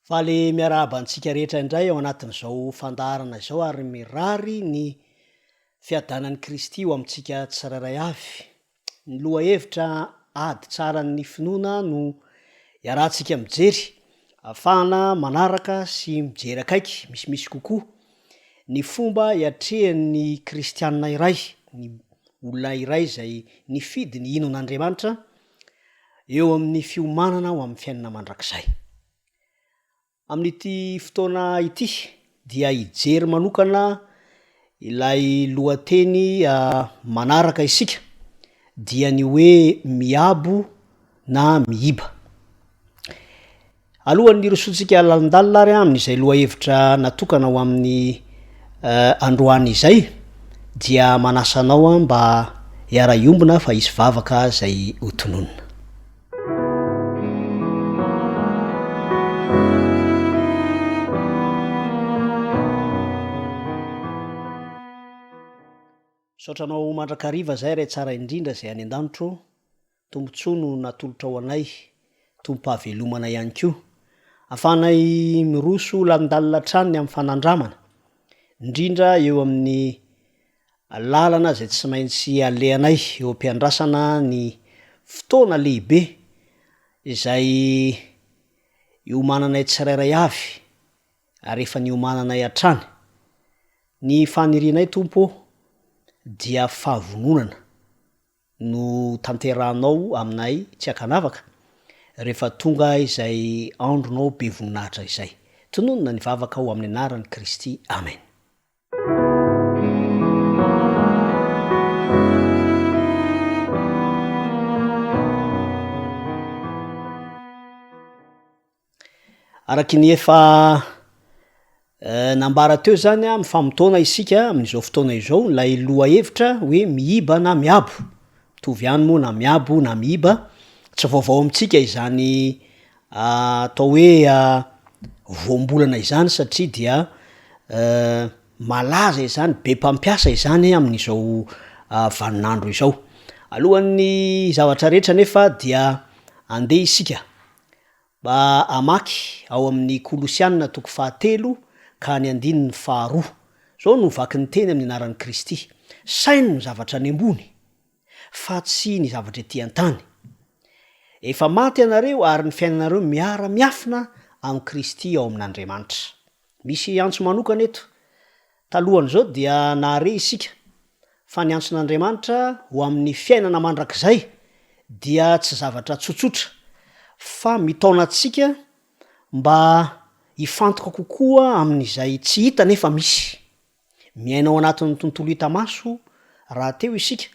Faly miarahaba antsika rehetra indray ao anatin'izao fandaharana izao ary mirary ny fiadanan'i Kristy ho amintsika tsirairay avy. Ny lohahevitra ady tsaran'ny finoana no iarahantsika mijery, ahafahana manaraka sy mijery akaiky misimisy kokoa ny fomba iatrehan'ny kristianina iray, ny olona iray izay nifidy ny hino an'Andriamanitra eo amin'ny fiomanana ho amin'ny fiainana mandrakizay. Amin'ity fotoana ity dia hijery manokana ilay lohateny manaraka isika dia ny hoe miabo na miiba. Alohan'ny hirosoantsika lalindalina ary amin'izay lohahevitra natokana ho amin'ny androany izay dia manasa anao aho mba hiara-hiombona fa hisy vavaka izay hotononina. Misaotra anao mandrakariva izay Ray tsara indrindra izay any an-danitro. Tombontsoa no natolotrao anay, tompom-pahavelomana ihany koa. Ahafahanay miroso lalindalina hatrany amin'ny fanandramana, indrindra eo amin'ny lalana izay tsy maintsy alehanay eo am-piandrasana ny fotoana lehibe izay iomananay tsirairay avy ary efa niomananay hatrany. Ny fanirianay Tompo ô dia fahavononana. no tanterahanao aminay tsy ankanavaka rehefa tonga izay andronao be voninahitra izay. Tononina ny vavaka ho amin'ny anaran'i Kristy. Amen. Araky ny efa nambara teo zany a, mifamotoana isika amin'izao fotoana izao, ilay lohahevitra hoe miiba na miabo, mitovy ihany moa na miabo na miiba, tsy vaovao amintsika izany atao hoe voambolana izany satria dia malaza izany, be mpampiasa izany amin'izao vaninandro izao. Alohan'ny zavatra rehetra anefa dia andeha isika Mba hamaky ao amin'ny Kolosiana toko fahatelo ka ny andininy faharoa. Izao no vakin'ny teny amin'ny anaran'i Kristy, Saino ny zavatra any ambony, fa tsy ny zavatra ety an-tany. Efa maty ianareo ary ny fiainanareo miara-miafina amin'i Kristy ao amin'Andriamanitra. Misy antso manokana eto. Talohan'izao dia nahare isika fa ny antson'Andriamanitra ho amin'ny fiainana mandrakizay dia tsy zavatra tsotsotra, fa mitaona antsika mba hifantoka kokoa amin'izay tsy hita nefa misy. Miaina ao anatin'ny tontolo hita maso rahateo isika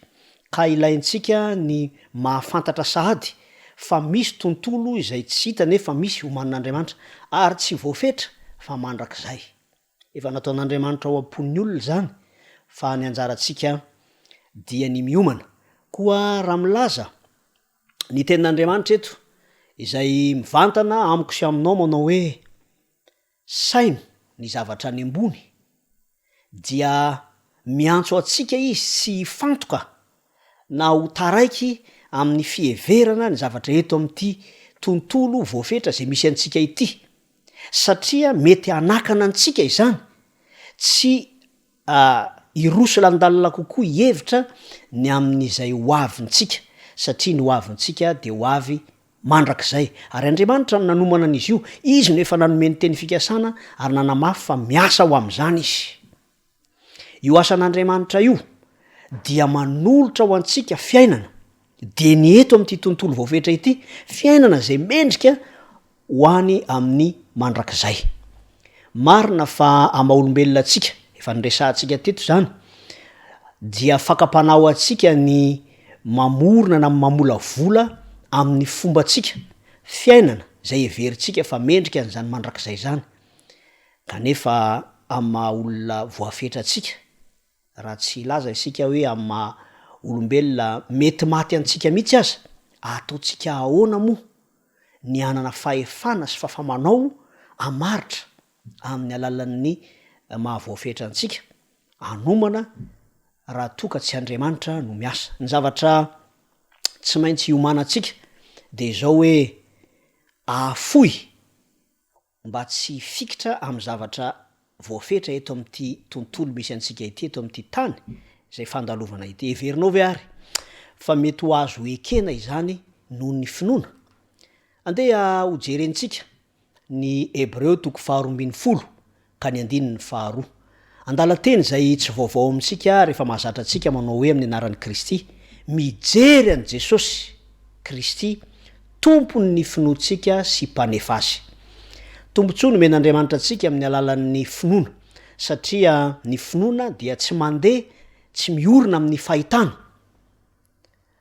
ka ilaintsika ny mahafantatra sahady fa misy tontolo izay tsy hita nefa misy omanin'Andriamanitra ary tsy voafetra fa mandrakizay. Efa nataon'Andriamanitra ao am-pon'ny olona izany fa ny anjarantsika dia ny miomana. Koa raha milaza ny tenin'Andriamanitra eto izay mivantana amiko sy aminao manao hoe saino ny zavatra any ambony dia miantso antsika izy tsy hifantoka na ho taraiky amin'ny fiheverana ny zavatra eto amin'ity tontolo voafetra izay misy antsika ity, satria mety hanakana antsika izany tsy hiroso lalindalina kokoa hihevitra ny amin'izay ho avintsika, satria ny ho avintsika dia ho avy mandrakizay, ary Andriamanitra no nanomana an'izy io, Izy no efa nanome ny teny fikasana ary nanamafy fa miasa ho amin'izany Izy. Io asan'Andriamanitra io dia manolotra ho antsika fiainana, dia ny eto amin'ity tontolo voafetra ity, fiainana izay mendrika ho any amin'ny mandrakizay. Marina fa ama olombelona antsika, efa niresahantsika teto izany, dia fakam-panahy ho antsika ny mamorona na mamolavola amin'ny fombantsika, fiainana izay heverintsika fa mendrika an'izany mandrakizay izany. Kanefa amin'ny maha olona voafetra antsika, raha tsy hilaza isika hoe amin'ny maha olombelona mety maty antsika mihitsy aza, ataontsika ahoana moa ny hanana fahefana sy fahafamanao hamaritra amin'ny alalan'ny maha voafetra antsika, hanomana raha toa ka tsy Andriamanitra no miasa. Ny zavatra tsy maintsy hiomanantsika dia izao hoe ahafoy. mba tsy hifikitra amin'ny zavatra voafetra eto amin'ity tontolo misy antsika ity, eto amin'ity tany izay fandalovana ity. Heverinao ve àry fa mety ho azo ekena izany noho ny finoana? Andeha hojerentsika ny Hebreo toko faharoa ambin'ny folo ka ny andininy faharoa. Andalan-teny izay tsy vaovao amintsika ary efa mahazatra antsika manao hoe amin'ny anaran'i Kristy, mijery an'i Jesosy Kristy, Tompon'ny finoantsika sy Mpanefa azy. Tombontsoa nomen'Andriamanitra antsika amin'ny alalan'ny finoana, satria ny finoana dia tsy mandeha, tsy miorina amin'ny fahitana,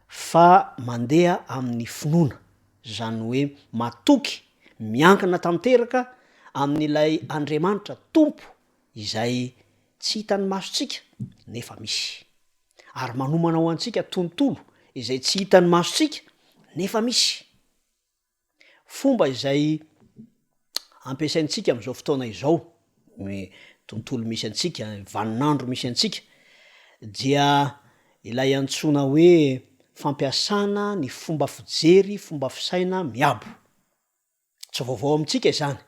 fa mandeha amin'ny finoana, izany hoe matoky, miankina tanteraka amin'ilay Andriamanitra Tompo izay tsy hitan'ny masontsika nefa misy. Ary manomana ho antsika tontolo izay tsy hitan'ny masontsika nefa misy. Fomba izay ampiasaintsika amin'izao fotoana izao, ny tontolo misy antsika, ny vaninandro misy antsika, dia ilay antsoina hoe fampiasana ny fomba fijery, fomba fisaina miabo. Tsy vaovao amintsika izany.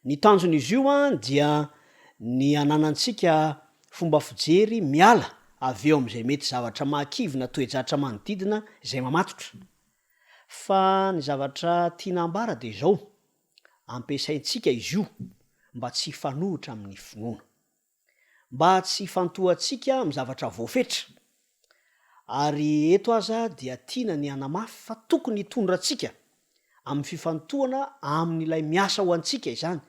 Ny tanjon'izy io dia ny hananantsika fomba fijery miala avy eo amin'izay mety zavatra mahakivy na toe-jatra manodidina izay mamatotra. Fa ny zavatra tiana ambara dia izao, ampiasaintsika izy io mba tsy hifanohitra amin'ny finoana. Mba tsy hifantohantsika amin'ny zavatra voafetra. Ary eto aza dia tiana ny hanamafy fa tokony hitondra antsika amin'ny fifantohana amin'ilay miasa ho antsika izany,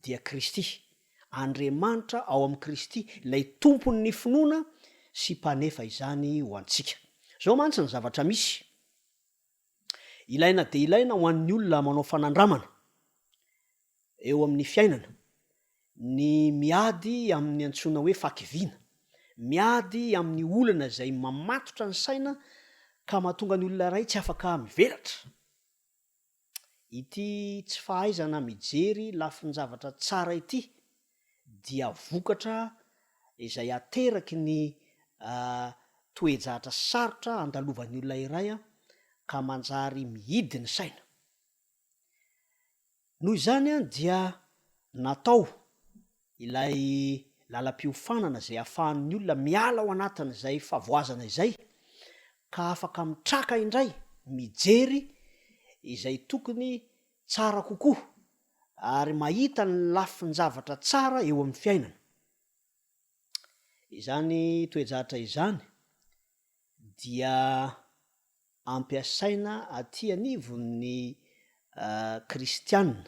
dia Kristy. Andriamanitra ao amin'i Kristy, ilay Tompon'ny finoana sy Mpanefa izany ho antsika. Izao mantsy ny zavatra misy. Ilaina dia ilaina ho an'ny olona manao fanandramana eo amin'ny fiainana ny miady amin'ny antsoina hoe fahakiviana, miady amin'ny olana izay mamatotra ny saina ka mahatonga ny olona iray tsy afaka mivelatra. Ity tsy fahaizana mijery lafin-javatra tsara ity dia vokatra izay ateraky ny toe-jatra sarotra andalovan'ny olona iray ka manjary mihidy ny saina. Noho izany dia natao ilay lalam-piofanana izay ahafahan'ny olona miala ao anatin'izay fahavoazana izay ka afaka mitraka indray mijery izay tokony tsara kokoa ary mahita ny lafin-javatra tsara eo amin'ny fiainana. Izany toe-javatra izany dia ampiasaina aty anivon'ny kristiana,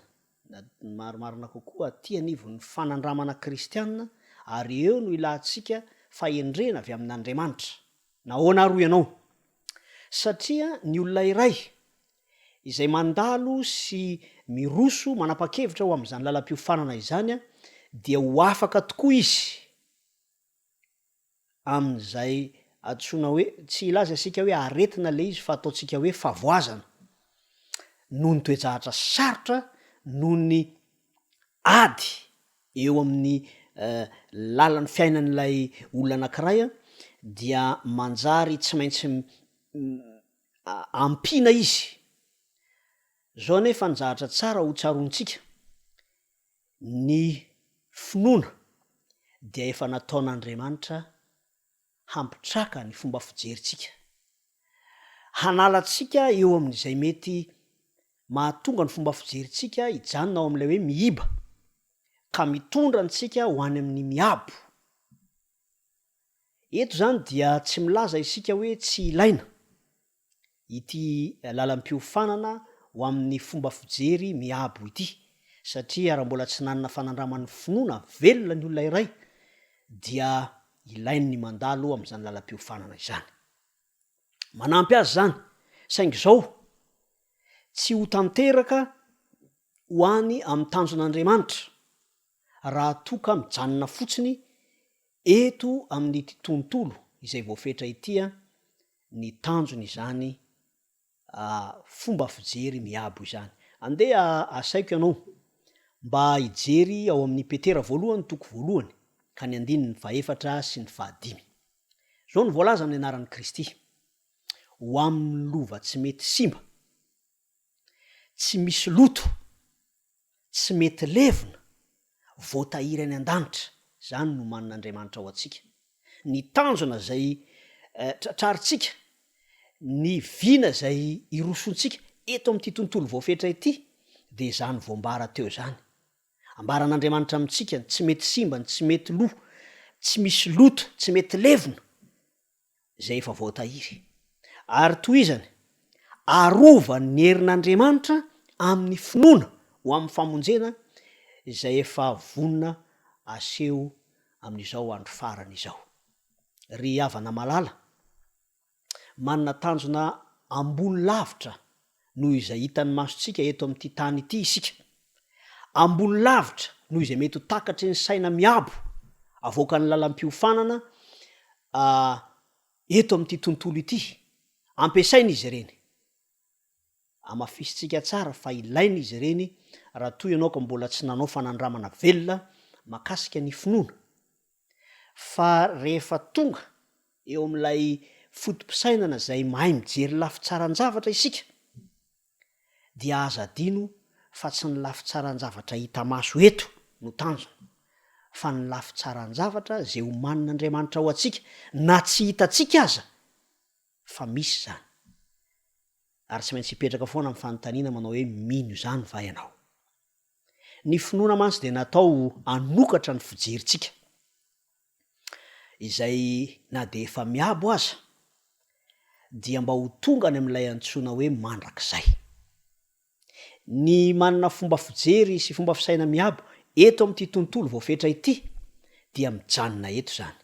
na ny marimarina kokoa aty anivon'ny fanandramana kristiana, ary eo no ilantsika fahendrena avy amin'Andriamanitra. Nahoana ary hoy ianao? Satria ny olona iray izay mandalo sy miroso manapa-kevitra ho amin'izany lalam-piofanana izany dia ho afaka tokoa izy amin'izay antsoina hoe, tsy hilaza isika hoe aretina ilay izy fa ataontsika hoe fahavoazana, noho ny toe-javatra sarotra, noho ny ady eo amin'ny lalan'ny fiainan'ilay olona anankiray dia manjary tsy maintsy ampiana izy. Izao anefa ny zavatra tsara ho tsaroantsika, Ny finoana dia efa nataon'Andriamanitra hampitraka ny fomba fijerintsika, hanala antsika eo amin'izay mety mahatonga ny fomba fijerintsika hijanona ao amin'ilay hoe miiba, ka mitondra antsika ho any amin'ny miabo. Eto izany dia tsy milaza isika hoe tsy ilaina ity lalam-piofanana ho amin'ny fomba fijery miabo ity, satria raha mbola tsy nanana fanandraman'ny finoana velona ny olona iray dia ilainy ny mandalo amin'izany lalam-piofanana izany. Manampy azy izany, saingy izao, tsy ho tanteraka ho any amin'ny tanjon'Andriamanitra raha toa ka mijanona fotsiny eto amin'ity tontolo izay voafetra ity ny tanjony izany fomba fijery miabo izany. Andeha asaiko ianao mba hijery ao amin'ny Petera voalohany toko voalohany ka ny andininy fahefatra sy ny fahadimy. Izao no voalaza amin'ny anaran'i Kristy, Ho amin'ny lova tsy mety simba, tsy misy loto. tsy mety levona, voatahiry any an-danitra, izany no omanin'Andriamanitra ho antsika. Ny tanjona izay tratrarintsika, ny vina izay irosoantsika eto amin'ity tontolo voafetra ity dia izany voambara teo izany. Ambaran'Andriamanitra amintsika ny tsy mety simba, ny tsy mety lo, tsy misy loto, tsy mety levona, izay efa voatahiry. Ary tohizany, arovany ny herin'Andriamanitra amin'ny finoana ho amin'ny famonjena izay efa vonona aseho amin'izao andro farany izao. Ry havana malala, manana tanjona ambony lavitra noho izay hitan'ny masontsika eto amin'ity tany ity isika. Ambony lavitra noho izay mety ho takatry ny saina miabo avoakan'ny lalam-piofanana eto amin'ity tontolo ity. Ampiasaina izy ireny. Hamafisintsika tsara fa ilaina izy ireny raha toa ianao ka mbola tsy nanao fanandramana velona makasika ny finoana. Fa rehefa tonga eo amin'ilay foto-pisainana izay mahay mijery lafy tsaran-javatra isika, dia aza adino fa tsy ny lafy tsaran-javatra hita maso eto no tanjona, fa ny lafy tsaran-javatra izay omanin'Andriamanitra ho antsika na tsy hitantsika aza fa misy izany. Ary tsy maintsy hipetraka foana ny fanontaniana manao hoe mino izany va ianao? Ny finoana mantsy dia natao hanokatra ny fijerintsika, izay na dia efa miabo aza, dia mba ho tonga any amin'ilay antsoina hoe mandrakizay. Ny manana fomba fijery sy fomba fisaina miabo eto amin'ity tontolo voafetra ity dia mijanona eto izany.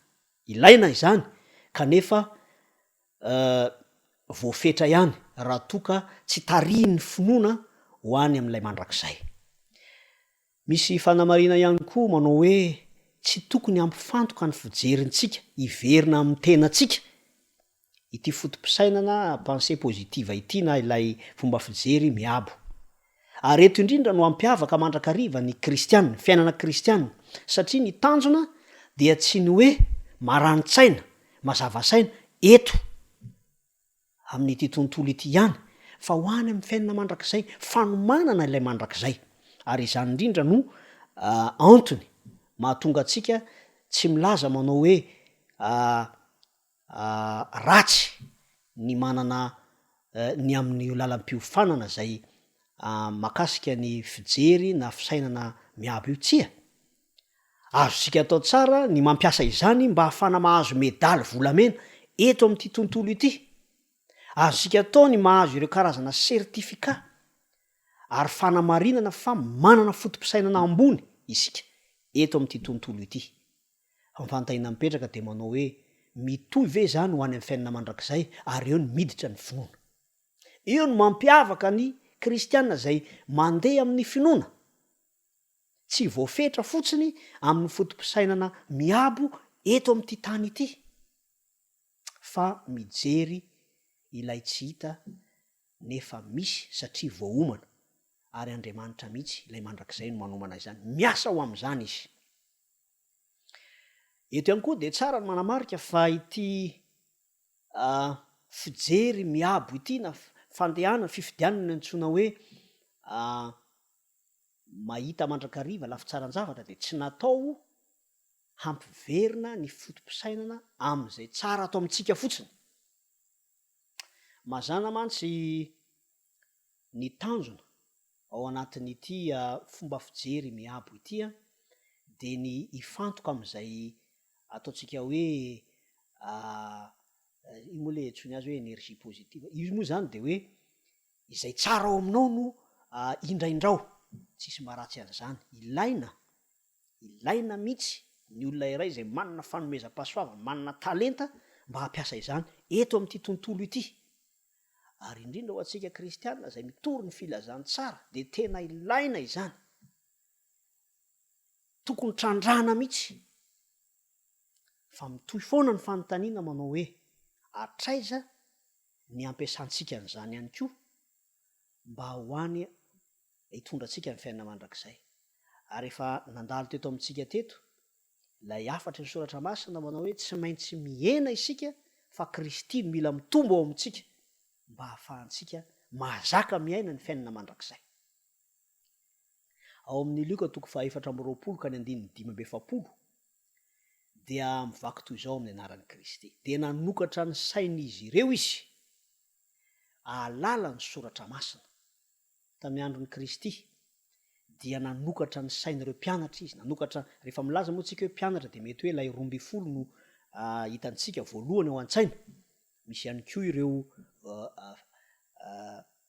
Ilaina izany kanefa voafetra ihany raha toa ka tsy tarihin'ny finoana ho any amin'ilay mandrakizay. Misy fanamarihana ihany koa manao hoe tsy tokony hampifantoka ny fijerintsika hiverina amin'ny tenantsika ity foto-pisainana pensée positive ity na ilay fomba fijery miabo. Ary eto indrindra no hampiavaka mandrakariva ny kristiana, fiainana kristiana, satria ny tanjona dia tsy ny hoe marani-tsaina, mazava saina eto amin'ity tontolo ity ihany, fa ho any amin'ny fiainana mandrakizay, fanomanana ilay mandrakizay. Ary izany indrindra no antony mahatonga antsika tsy milaza manao hoe ratsy ny manana ny amin'io lalam-piofanana izay makasika ny fijery na fisainana miabo io. Tsia! Azontsika atao tsara ny mampiasa izany mba hahafana mahazo medaly volamena eto amin'ity tontolo ity. Azontsika atao ny mahazo ireo karazana certificat ary fanamarinana fa manana foto-pisainana ambony isika eto amin'ity tontolo ity. Fa ny fanontaniana mipetraka dia manao hoe, mitohy ve izany ho any amin'ny fiainana mandrakizay ary eo no miditra ny finoana? Eo no mampiavaka ny kristiana izay mandeha amin'ny finoana, tsy voafetra fotsiny amin'ny foto-pisainana miabo eto amin'ity tany ity, fa mijery ilay tsy hita nefa misy satria voaomana, ary Andriamanitra mihitsy ilay mandrakizay no manomana izany, miasa ho amin'izany Izy. Eto ihany koa dia tsara ny manamarika fa ity fijery miabo ity na fandehanana, fifidianana antsoina hoe mahita mandrakariva lafitsaran-javatra dia tsy natao hampiverina ny foto-pisainana amin'izay tsara ato amintsika fotsiny. Mazàna mantsy ny tanjona ao anatin'ity fomba fijery miabo ity dia ny hifantoka amin'izay ataontsika hoe ino moa ilay iantsoany azy hoe énergie positive, io moa izany dia hoe izay tsara ao aminao no indraindrao, tsisy maharatsy an'izany, ilaina, ilaina mihitsy ny olona iray izay manana fanomezam-pahasoavana, manana talenta mba hampiasa izany eto amin'ity tontolo ity. Ary indrindra ho antsika kristiana izay mitory ny filazantsara dia tena ilaina izany. Tokony trandrahana mihitsy. Fa mitohy foana ny fanontaniana manao hoe, hatraiza ny hampiasantsika an'izany ihany koa mba ho any hitondra antsika ny fiainana mandrakizay. Ary efa nandalo teto amintsika teto ilay hafatry ny Soratra Masina manao hoe tsy maintsy mihena isika fa Kristy no mila mitombo ao amintsika mba hahafahantsika mahazaka miaina ny fiainana mandrakizay. Ao amin'ny Lioka toko faha 24 ka ny andininy 45 dia mivaky toy izao amin'ny anaran'i Kristy, Dia nanokatra ny sain'izy ireo Izy hahalala ny Soratra Masina. Tamin'ny andron'i Kristy, dia nanokatra ny sain'ireo mpianatra Izy. Nanokatra, rehefa milaza moa tsika hoe mpianatra dia mety hoe ilay 12 no hitantsika voalohany ao an-tsaina. Misy ihany koa ireo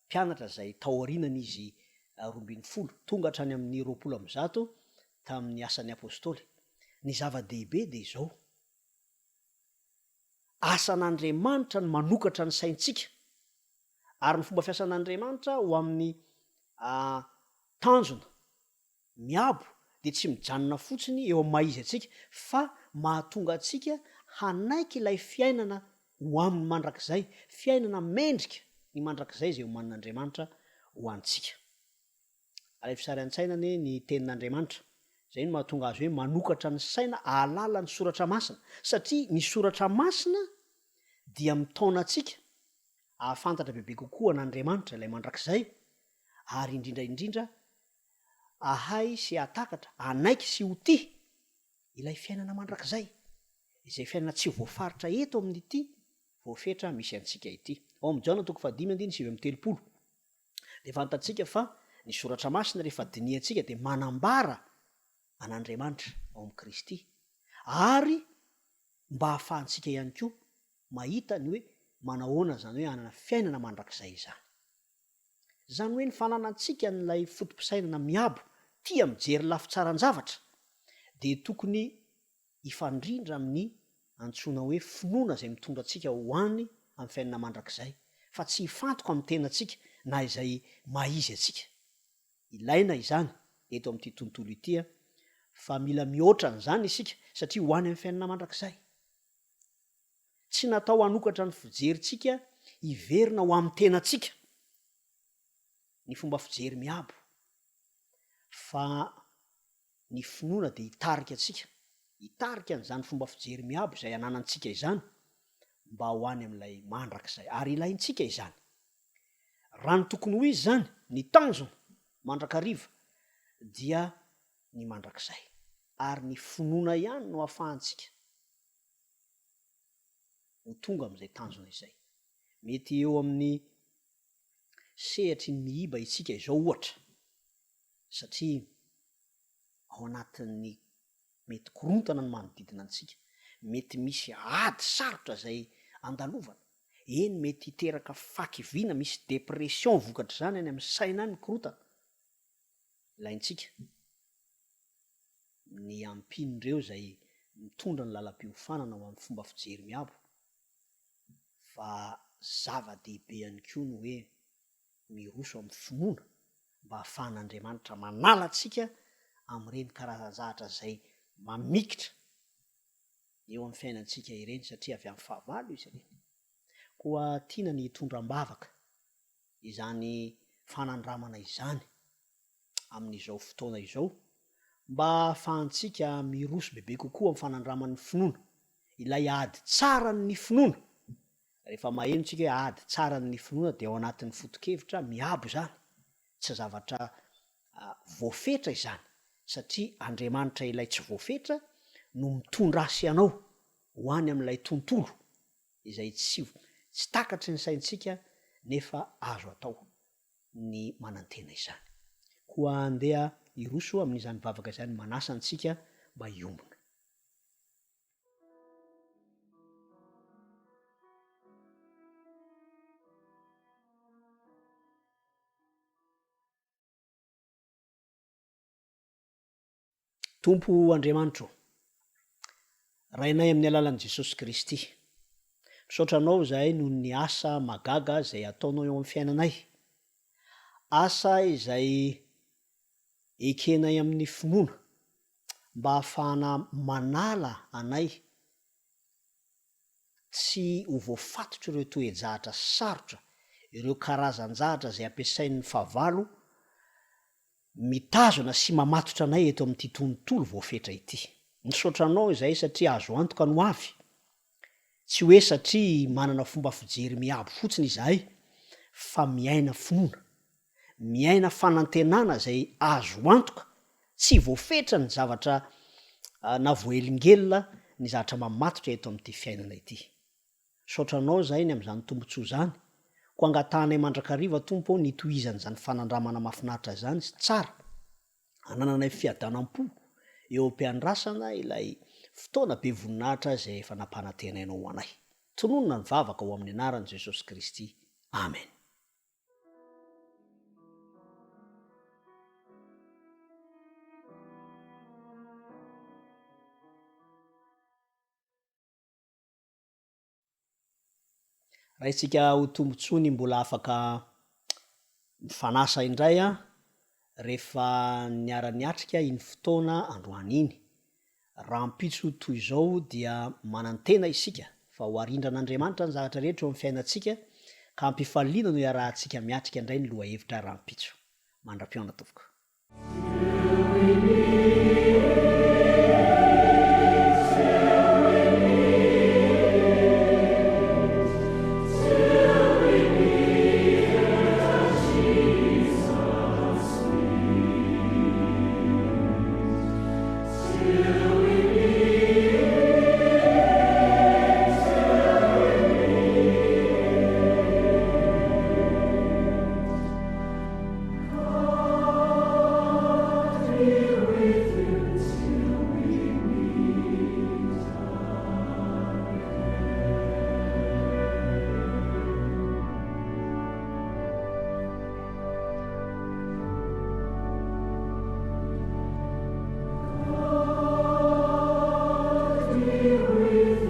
mpianatra izay tao aorianan'izy 12, tonga hatrany amin'ny 120 tamin'ny Asan'ny Apostoly. Ny zava-dehibe dia izao, asan'Andriamanitra ny manokatra ny saintsika, ary ny fomba fiasan'Andriamanitra ho amin'ny tanjona miabo dia tsy mijanona fotsiny eo amin'ny maha-izy antsika fa mahatonga antsika hanaiky ilay fiainana ho amin'ny mandrakizay, fiainana mendrika ny mandrakizay izay omanin'Andriamanitra ho antsika. Alaivo sary an-tsaina anie ny Tenin'Andriamanitra. Izay no mahatonga azy hoe manokatra ny saina hahalala ny Soratra Masina, satria ny Soratra Masina dia mitaona antsika hahafantatra bebe kokoa an'Andriamanitra, ilay mandrakizay, ary indrindra indrindra hahay sy hahatakatra, hanaiky sy ho tia ilay fiainana mandrakizay, izay fiainana tsy voafaritra eto amin'ity voafetra misy antsika ity. Ao amin'ny Jaona toko fahadimy andininy 39 dia fantatsika fa ny Soratra Masina rehefa dinihantsika dia manambara an'Andriamanitra ao amin'i Kristy ary mba hahafahantsika ihany koa mahita ny hoe manahoana izany hoe hanana fiainana mandrakizay izany. Izany hoe ny fananantsika an'ilay foto-pisainana miabo tia mijery lafy tsaran-javatra dia tokony hifandrindra amin'ny antsoina hoe finoana izay mitondra antsika ho any amin'ny fiainana mandrakizay fa tsy hifantoka amin'ny tenantsika na izay maha izy antsika. Ilaina izany eto amin'ity tontolo ity fa mila mihoatra an'izany isika satria ho any amin'ny fiainana mandrakizay. Tsy natao hanokatra ny fijerintsika hiverina ho amin'ny tenantsika ny fomba fijery miabo, fa ny finoana dia hitarika antsika, hitarika an'izany fomba fijery miabo izay ananantsika izany mba ho any amin'ilay mandrakizay. Ary ilaintsika izany. Raha ny tokony ho izy izany, ny tanjona mandrakariva dia ny mandrakizay. Ary ny finoana ihany no ahafahantsika ho tonga amin'izay tanjona izay. Mety eo amin'ny sehatry ny miiba isika izao ohatra, satria ao anatin'ny mety korontana ny manodidina antsika, mety misy ady sarotra izay andalovana, eny mety hiteraka fahakiviana, misy dépression vokatr'izany any amin'ny saina any ny korontana. Ilaintsika ny ampian'ireo izay mitondra ny lalam-piofanana ho amin'ny fomba fijery miabo fa zava-dehibe ihany koa ny hoe miroso amin'ny finoana mba hahafahan'Andriamanitra manala antsika amin'ireny karazan-javatra izay mamikitra eo amin'ny fiainantsika ireny satria avy amin'ny fahavalo izy ireny. Koa tiana ny hitondra am-bavaka izany fanandramana izany amin'izao fotoana izao mba hahafahantsika miroso bebe kokoa amin'ny fanandraman'ny finoana, ilay ady tsaran'ny finoana. Rehefa maheno tsika hoe ady tsaran'ny finoana dia ao anatin'ny foto-kevitra miabo izany, tsy zavatra voafetra izany satria Andriamanitra ilay tsy voafetra no mitondra ahy sy ianao ho any amin'ilay tontolo izay tsy tsy takatry ny saintsika nefa azo atao ny manantena izany. Koa andeha hiroso amin'izany vavaka izany manasa antsika mba hiombona. Tompo Andriamanitro ô, Rainay amin'ny alalan'i Jesosy Kristy, misaotra Anao izahay noho ny asa mahagaga izay ataonao eo amin'ny fiainanay, asa izay ekenay amin'ny finoana mba hahafahana manala anay tsy ho voafatotr'ireo toe-jahatra sarotra, ireo karazan-jahatra izay ampiasain'ny fahavalo mitazona sy mamatotra anay eto amin'ity tontolo voafetra ity. Misaotra anao izahay satria azo antoka ny ho avy. Tsy hoe satria manana fomba fijery miabo fotsiny izahay fa miaina finoana. miaina fanantenana izay azo antoka, tsy voafetra ny zavatra na voahelingelina ny zavatra mamatotra eto amin'ity fiainana ity. Misaotra Anao izahay ny amin'izany tombontsoa izany, koa angatahanay mandrakariva Tompo ô ny hitohizan'izany fanandramana mahafinaritra izany sy tsara hanananay fiadanam-po eo am-piandrasana ilay fotoana be voninahitra izay efa nampanantenainao ho anay. Tononina ny vavaka ho amin'ny anaran'i Jesosy Kristy. Amen. Raintsika ho tombotsoa ny mbola afaka mifanasa indray rehefa niara-niatrika iny fotoana androany iny. Rahampitso toy izao dia manantena isika fa ho arindran'Andriamanitra ny zavatra rehetra eo amin'ny fiainantsika ka am-pifaliana no iarahantsika miatrika indray ny lohahevitra rahampitso. Mandra-pihaona tompoko. God be with you till we meet again. God be with you.